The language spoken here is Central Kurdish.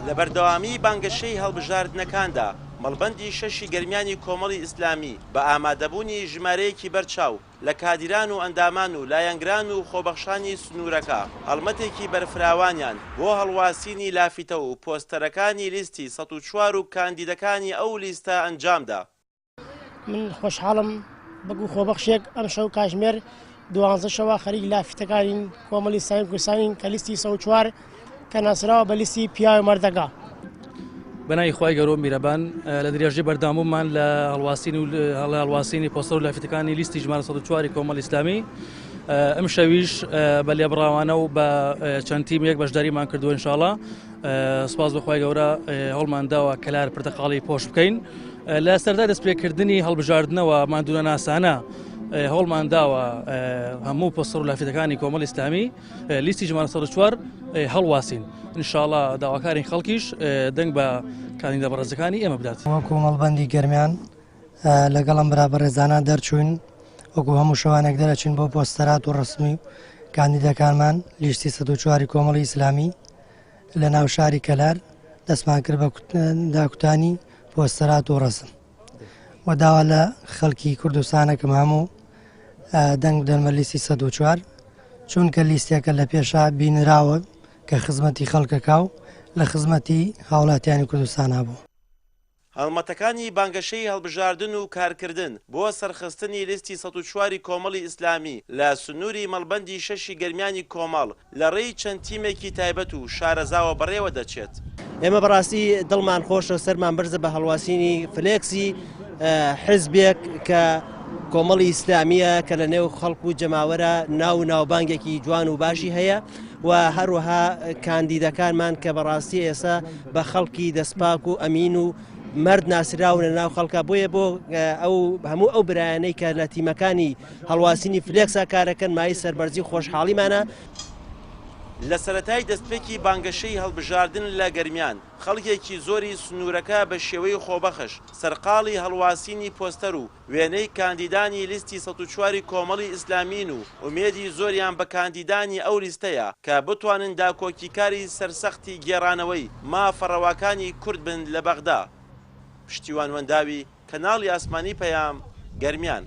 لە بەردەوامیی بانگەشەی هەڵبژاردنەکاندا، مەڵبەندی شەشی گەرمیانی کۆمەڵی ئیسلامی بە ئامادەبوونی ژمارەیەکی بەرچاو لە کادیران و ئەندامان و لایەنگران و خۆبەخشانی سنوورەکە هەڵمەتێکی بەرفراوانیان بۆ هەڵواسینی لافیتە و پۆستەرەکانی لیستی 104 و کاندیدەکانی ئەو لیستە ئەنجامدا. من خۆشحاڵم وەکو خۆبەخشێک ئەمشەو کاژمێر 12 شەوە خەریک لافیتەکانین کۆمەڵی ئیسلامی کوردستانین کە لیستی 104 کە ناسراوە بە لیستی پیاوی مەردەکە. بەناوی خوای گەورە و میرەبان لە درێژەی بەردەوامبوونمان لە هەڵواسین و هەڵواسینی پۆستەر و لافیتەکانی لیستی ژمارە 104 کۆمەڵی ئیسلامی ئەمشەویش بە لێبڕاوانە و بە چەند تیمێک بەشداریمان کردووە ئینشاڵا سپاس بۆ خوای گەورە هەوڵمان داوە کەلار پرتەقاڵی پۆش بکەین لە سەردای دەستپێکردنی هەڵبژاردنەوە ماندوونە ناسانە هەوڵمان داوە هەموو پۆستەر و لافیتەکانی کۆمەڵی ئیسلامی لیستی ژمارە 104 هەڵواسین ئینشاڵا داواکارین خەڵکیش دەنگ بە کاندیدە بەڕێزەکانی ئێمە بدات. وەکو مەڵبەندی گەرمیان لەگەڵ ئەم برا بەڕێزانە دەرچووین وەکو هەموو شەوانێک دەرەچین بۆ پۆستەرات و ڕسمی و کاندیدەکانمان لیستی 104 کۆمەڵی ئیسلامی لە ناو شاری کەلار دەستمان کرد بە داکوتانی پۆستەرات و ڕسم و داوا لە خەڵکی کوردستانەکەم هەموو دەنگ بدەن بە لیستی 104 چونکە لیستێکە لە پێشا بینراوە کە خزمەتی خەڵکەکە و لە خزمەتی هاوڵاتیانی کوردستان بوو. هەڵمەتەکانی بانگەشەی هەڵبژاردن و کارکردن بۆ سەرخستنی لیستی 104 ی کۆمەڵی ئیسلامی لە سنووری مەڵبەندی شەشی گەرمیانی کۆمەڵ لە ڕێی چەند تیمێکی تایبەت و شارەزاوە بەڕێوە دەچێت. ئێمە بەڕاستی دڵمان خۆشە و سەرمان بەرزە بە هەڵواسینی فلێکسی حزبێک کە کۆمەڵی ئیسلامییە کە لە نێو خەڵک و جەماوەرە ناو و ناوبانگێکی جوان و باشی هەیە و هەروەها کاندیدەکانمان کە بەڕاستی ئێستا بە خەڵکی دەستپاک و ئەمین و مەرد ناسراون لە ناو خەڵکە بۆیە بۆ ئەو هەموو ئەو برایانەی کە لە تیمەکانی هەڵواسینی فلێکسا کارەکەن مایەی سەربەرزی و خۆشحاڵیمانە. لە سەرەتای دەستپێکی بانگەشەی هەڵبژاردن لە گەرمیان، خەڵکێکی زۆری سنوورەکە بە شێوەی خۆبەخش سەرقاڵی هەڵواسینی پۆستەر و وێنەی کاندیدانی لیستی 104 ی کۆمەڵی ئیسلامین و ئومێدی زۆریان بە کاندیدانی ئەو لیستەیە کە بتوانن داکۆکیکاری سەرسەختی گێڕانەوەی مافە ڕەواکانی کورد بن لە بەغدا. پشتیوان وەنداوی، کەناڵی ئاسمانی پەیام، گەرمیان.